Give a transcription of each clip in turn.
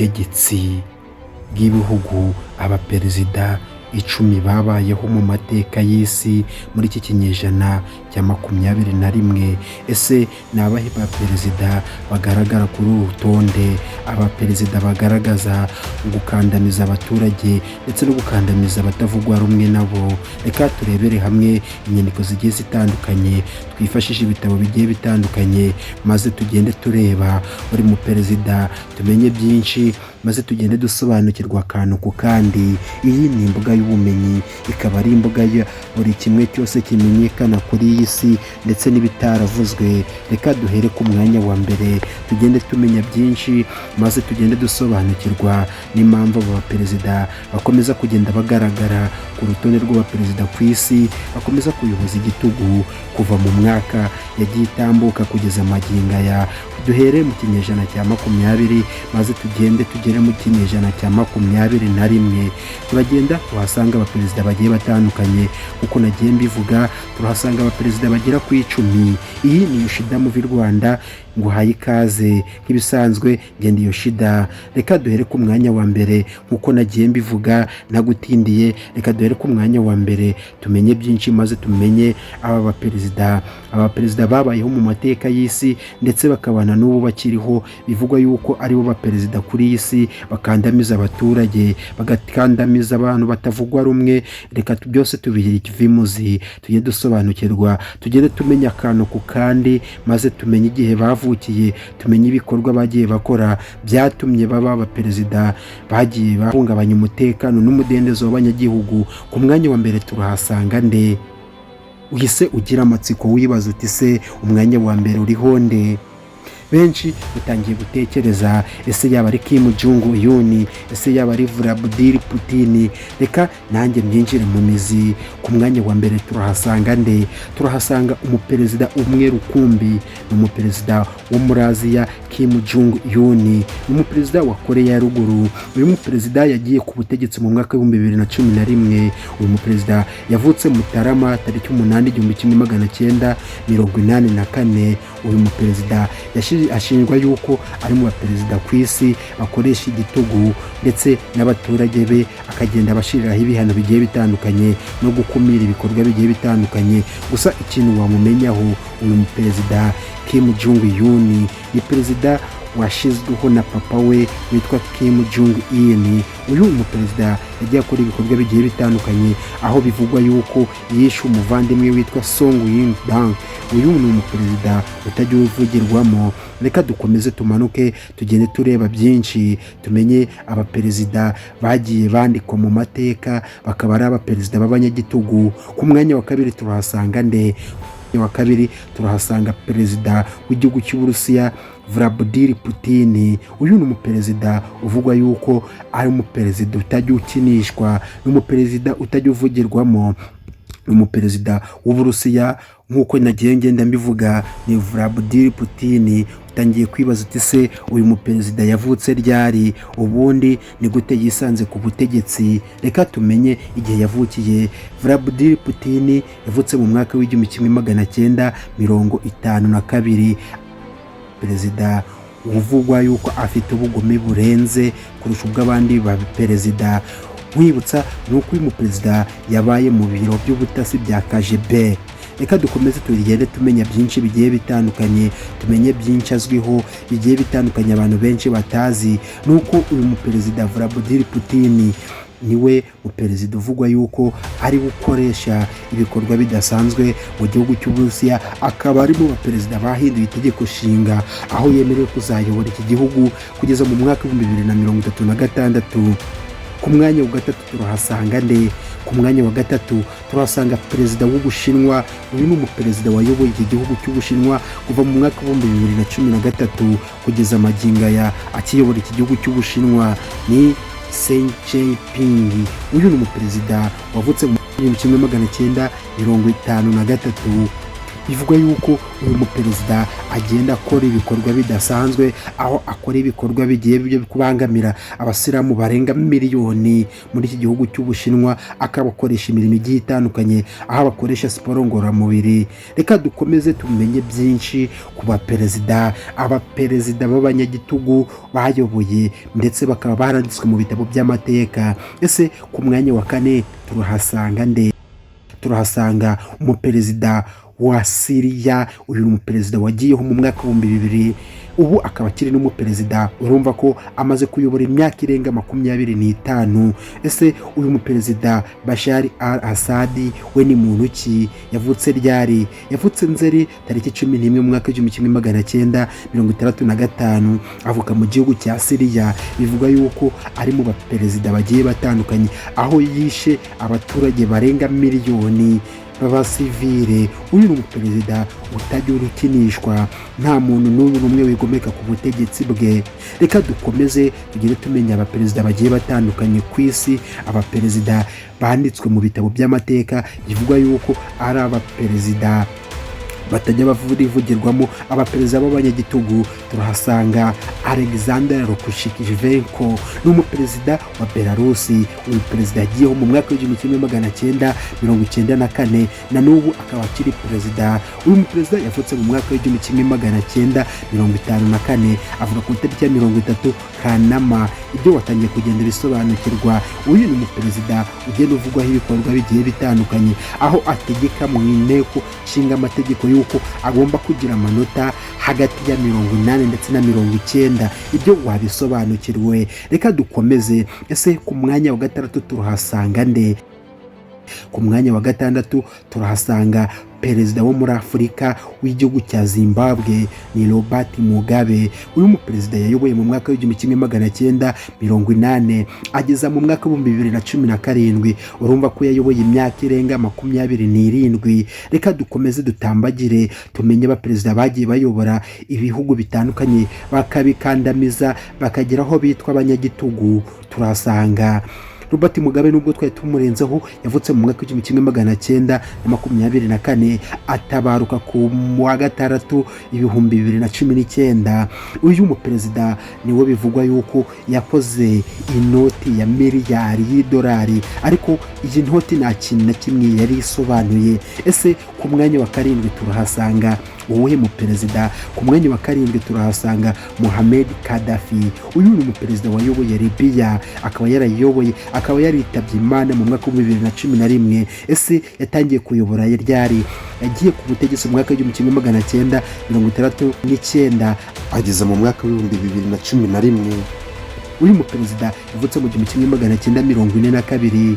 Ubutegetsi bw'ibihugu, abaperezida 10 babayeho mu mateka y'isi muri iki kinyejana cya 21. Ese ni abahe baperezida bagaragara kuri uru rutonde? Abaperezida bagaragaza gukandamiza abaturage ndetse no gukandamiza abatavugwa rumwe nabo. Reka turebere hamwe inyandiko zigiye zitandukanye, twifashishe ibitabo bigiye bitandukanye, maze tugende tureba buri muperezida, tumenye byinshi, maze tugende dusobanukirwa akantu ku kandi. Iyi ni imbuga y'ubumenyi, ikaba ari imbuga ya buri kimwe cyose kimenyekana kuri iyi si ndetse n'ibitaravuzwe. Reka duhere ku mwanya wa mbere, tugende tumenya byinshi, maze tugende dusobanukirwa n'impamvu aba baperezida bakomeza kugenda bagaragara ku rutonde rw'abaperezida ku isi bakomeza kuyoboza igitugu kuva mu mwaka yagiye itambuka kugeza magingo aya. Duhere mu kinyejana cya 20, maze tugende tugere mu kinyejana cya 21. Turagenda tuhasanga abaperezida bagiye batandukanye. Kuko nagiye mbivuga, turahasanga abaperezida bagera ku 10. Iyi ni Yoshida Movie Rwanda, nguhaye ikaze nk'ibisanzwe. Ngenda Yoshida. Reka duhere ku mwanya wa mbere nkuko nagiye mbivuga nagutindiye. Reka duhere ku mwanya wa mbere, tumenye byinshi, maze tumenye aba baperezida, aba baperezida babayeho mu mateka y'isi ndetse bakabana n'ubu bakiriho, bivugwa yuko aribo baperezida kuri iyi si bakandamiza abaturage, bagakandamiza abantu batavugwa rumwe. Reka byose tubigire ikivimuzi, tujye dusobanukirwa, tugende tumenya akantu ku kandi, maze tumenye igihe bavukiye, tumenye ibikorwa bagiye bakora byatumye baba abaperezida bagiye bahungabanya umutekano n'umudendezo w'abanyagihugu. Ku mwanya wa mbere turahasanga nde? Uhise ugira amatsiko, wibaza uti: "Se umwanya wa mbere uriho nde?" Benshi utangiye gutekereza: ese yaba ari Kim Jong Un? Ese yaba ari Vladimir Putin? Reka nanjye myinjire mu mizi. Ku mwanya wa mbere turahasanga nde? Turahasanga umuperezida umwe rukumbi, ni umuperezida wo muri Aziya, Kim Jong Un, ni umuperezida wa Koreya ya Ruguru. Uyu muperezida yagiye ku butegetsi mu mwaka w'2011. Uyu muperezida yavutse Mutarama tariki 8, 1984. Uyu muperezida ashinjwa yuko ari mu baperezida ku isi bakoresha igitugu, ndetse n'abaturage be akagenda abashyiriraho ibihano bigiye bitandukanye no gukumira ibikorwa bigiye bitandukanye. Gusa ikintu wamumenyaho, uyu muperezida Kim Jong Un ni perezida washyizweho na papa we witwa Kim Jong Il. Uyu muperezida yagiye akora ibikorwa bigiye bitandukanye, aho bivugwa yuko yishe umuvandimwe witwa Song Ying Dang. Uyu ni umuperezida utajya uvugirwamo. Reka dukomeze tumanuke, tugende tureba byinshi, tumenye abaperezida bagiye bandikwa mu mateka bakaba ari abaperezida b'abanyagitugu. Ku mwanya wa kabiri turahasanga nde? Wa kabiri turahasanga perezida w'igihugu cy'Uburusiya, Vladimir Putin. Uyu ni umuperezida uvugwa yuko ari umuperezida utajya ukinishwa, ni umuperezida utajya uvugirwamo, ni umuperezida w'Uburusiya. Nk'uko nagiye ngenda mbivuga, ni Vladimir Putin. Utangiye kwibaza uti: "Se uyu muperezida yavutse ryari? Ubundi ni gute yisanze ku butegetsi?" Reka tumenye igihe yavukiye. Vladimir Putin yavutse mu mwaka w'1952. Perezida uvugwa yuko afite ubugome burenze kurusha ubw'abandi ba perezida. Nkwibutsa ni uko uyu muperezida yabaye mu biro by'ubutasi bya KGB. Reka dukomeze tugende tumenya byinshi bigiye bitandukanye, tumenye byinshi azwiho bigiye bitandukanye abantu benshi batazi. Ni uko uyu muperezida Vladimir Putin niwe muperezida uvugwa yuko ari gukoresha ibikorwa bidasanzwe mu gihugu cy'Uburusiya, akaba ari mu baperezida bahinduye itegeko nshinga, aho yemerewe kuzayobora iki gihugu kugeza mu mwaka w'2036. Ku mwanya wa gatatu turahasanga nde? Ku mwanya wa gatatu turahasanga perezida w'Ubushinwa. Uyu ni umuperezida wayoboye iki gihugu cy'Ubushinwa kuva mu mwaka w'2013 kugeza magingo aya akiyobora iki gihugu cy'Ubushinwa, ni Xi Jinping. Uyu ni umuperezida wavutse mu 1953. Bivugwa yuko uyu muperezida agenda akora ibikorwa bidasanzwe, aho akora ibikorwa bigiye byo kubangamira abasilamu barenga miliyoni muri iki gihugu cy'Ubushinwa, akabakoresha imirimo igiye itandukanye, aho abakoresha siporo ngororamubiri. Reka dukomeze tumenye byinshi ku baperezida, abaperezida b'abanyagitugu bayoboye ndetse bakaba baranditswe mu bitabo by'amateka. Ese ku mwanya wa kane turahasanga nde? Turahasanga umuperezida wa Siriya. Uyu ni umuperezida wagiyeho mu mwaka 2000, ubu akaba akiri n'umuperezida. Urumva ko amaze kuyobora imyaka irenga 25. Ese uyu muperezida Bashar al Assad we ni muntu ki? Yavutse ryari? Yavutse Nzeri tariki 11 mu mwaka 1965, avuka mu gihugu cya Siriya. Bivuga yuko ari mu baperezida bagiye batandukanye, aho yishe abaturage barenga miliyoni b'abasivile. Uyu ni umuperezida utajya urukinishwa, nta muntu n'uyu n'umwe wigomeka ku butegetsi bwe. Reka dukomeze tugende tumenya abaperezida bagiye batandukanye ku isi, abaperezida banditswe mu bitabo by'amateka, bivugwa yuko ari abaperezida batajya bavugirwamo, abaperezida b'abanyagitugu. Turahasanga Alexander Lukashenko, ni umuperezida wa Belarusi. Uyu perezida yagiyeho mu mwaka w'1994, na n'ubu akaba akiri perezida. Uyu muperezida yavutse mu mwaka w'1954, avuka ku itariki ya 30 Kanama. Ibyo watangiye kugenda bisobanukirwa. Uyu ni umuperezida ugenda uvugwaho ibikorwa bigiye bitandukanye, aho ategeka mu nteko nshinga amategeko yuko agomba kugira amanota hagati ya 80 ndetse na 90. Ibyo wabisobanukirwe. Reka dukomeze. Ese ku mwanya wa gatandatu turahasanga nde? Ku mwanya wa gatandatu turahasanga perezida wo muri Afurika w'igihugu cya Zimbabwe, ni Robert Mugabe. Uyu muperezida yayoboye mu mwaka w'1980 ageza mu mwaka w'2017. Urumva ko yayoboye imyaka irenga 27. Reka dukomeze dutambagire tumenye abaperezida bagiye bayobora ibihugu bitandukanye bakabikandamiza, bakagera aho bitwa abanyagitugu. Turahasanga Robert Mugabe, nubwo twari tumurenzeho. Yavutse mu mwaka w'1924, atabaruka ku wa gatandatu 2019. Uyu muperezida niwe bivugwa yuko yakoze inoti ya miliyari y'idolari, ariko iyi noti nta kintu na kimwe yari isobanuye. Ese ku mwanya wa karindwi turahasanga uwuhe muperezida? Ku mwanya wa karindwi turahasanga Mohamed Gaddafi. Uyu ni umuperezida wayoboye Libya, akaba yarayoboye, akaba yaritabye Imana mu mwaka w'2011. Ese yatangiye kuyobora ryari? Yagiye ku butegetsi mu mwaka w'1969 ageza mu mwaka w'2011. Uyu muperezida yavutse mu 1942.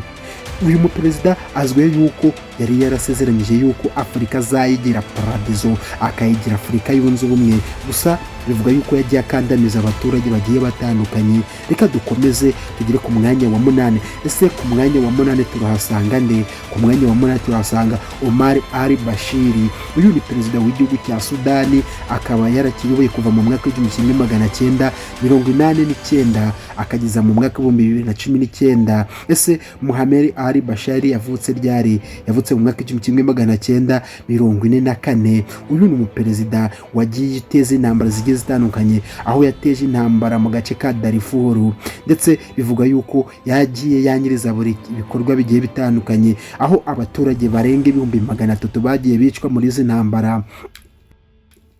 Uyu muperezida azwiho yuko yari yarasezeranyije yuko Afurika azayigira paradizo, akayigira Afurika yunze ubumwe. Gusa bivuga yuko yagiye akandamiza abaturage bagiye batandukanye. Reka dukomeze tugere ku mwanya wa munani. Ese ku mwanya wa munani turahasanga nde? Ku mwanya wa munani turahasanga Omar al Bashir. Uyu ni perezida w'igihugu cya Sudani, akaba yarakiyoboye kuva mu mwaka w'1989 akageza mu mwaka w'2019. Ese Muhammad al Bashir yavutse ryari? Yavutse mu mwaka w'1944. Uyu ni umuperezida wagiye uteza intambara zigiye zitandukanye, aho yateje intambara mu gace ka Darfur, ndetse bivuga yuko yagiye yangiriza buri bikorwa bigiye bitandukanye, aho abaturage barenga 300,000 bagiye bicwa muri izi ntambara.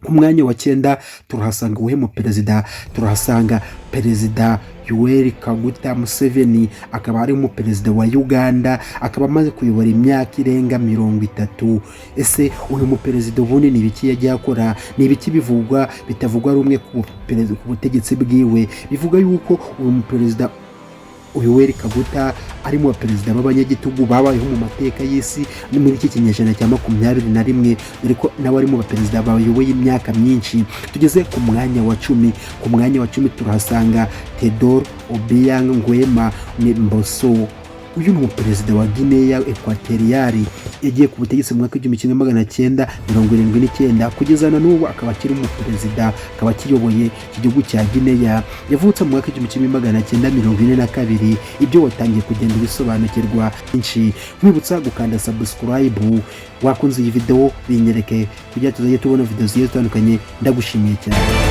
Ku mwanya wa cyenda turahasanga uwuhe perezida? Turahasanga Perezida Yoweri Kaguta Museveni, akaba ari umuperezida wa Uganda, akaba amaze kuyobora imyaka irenga 30. Ese uyu muperezida ubundi ni ibiki yagiye akora? Ni ibiki bivugwa bitavugwa rumwe ku butegetsi bwiwe? Bivuga yuko uyu muperezida Yoweri Kaguta ari mu baperezida b'abanyagitugu babayeho mu mateka y'isi muri iki kinyejana cya 21, dore ko nawe ari mu baperezida bayoboye imyaka myinshi. Tugeze ku mwanya wa 10. Ku mwanya wa 10 turahasanga Teodoro Obiang Nguema Mboso. Uyu ni umuperezida wa Guinea Equatorial. Yagiye ku butegetsi mu mwaka w'1979, kugeza na n'ubu akaba akiri umuperezida, akaba akiyoboye iki gihugu cya Guinea. Yavutse mu mwaka w'1942. Ibyo watangiye kugenda ubisobanukirwa byinshi. Nkwibutsa gukanda subscribe. Wakunze iyi video, binyereke kugira tuzajye tubona video zigiye zitandukanye. Ndagushimiye cyane.